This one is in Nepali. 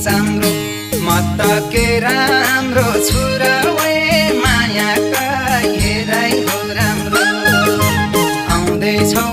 चाम्रो म त के राम्रो छु र वे मायाका हेराइ हो राम्रो आउँदैछौ